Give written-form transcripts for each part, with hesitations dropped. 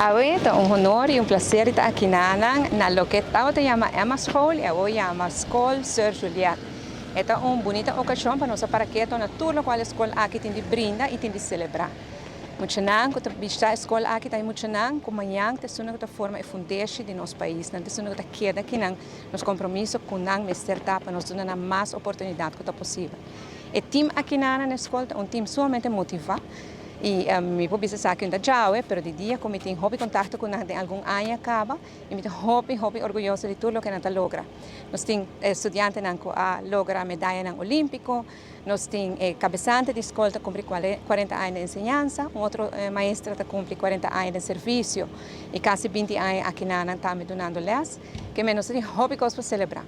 Awe ta un honor y un placer di ta aki na loke tabata yama Emma School y awe yama School Sir Juliet. E ta un bunita ocasion pa nos para keto na tur loke e scol aki tin di brinda y tin di celebra. Muchanan cu ta bishita e scol aki ta muchanan cu mañan ta esunnan cu ta forma e fundeshi di nos pais, nan ta esunnan cu ta keda aki nan. Nos compromiso cu nan mester ta pa nos duna mas oportunidad cu ta posibel. E team aki na scol ta un team sumamente motiva y mi por bisa esaki no ta djawe, pero di dia cu mi tin hopi contacto cu nan algun aña caba y mi ta hopi, hopi orguyoso di tur loke nan a logra. Nos tin studiantenan cu a logra medaya olimpico, nos tin cabesante di scol cu cumpli 40 aña di enseñansa, un otro maestra cu cumpli 40 aña di servicio y casi 20 aña aki nan tambe dunando les, kiermen nos tin hopi cos pa celebra.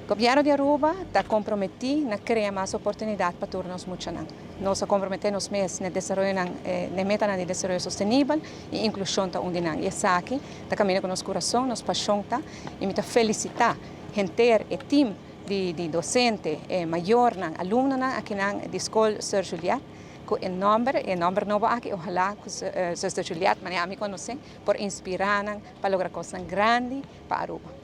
Gobierno di Aruba ta comprometi na crea mas oportunidad pa tur nos muchanan. Nos a compromete nos mes na desaroyo, na meta di desaroyo sostenibel y inclusion ta un di nan. Y esaki ta caminda cu nos curason, nos pasion ta, y mi ta felicita henter e team di docente, mayornan, alumnonan aki na Scol Sir Juliet, cu e nomber nobo aki, ohala cu Sir Juliet, manera ami conoce, por inspira pa logra cos grandi pa Aruba.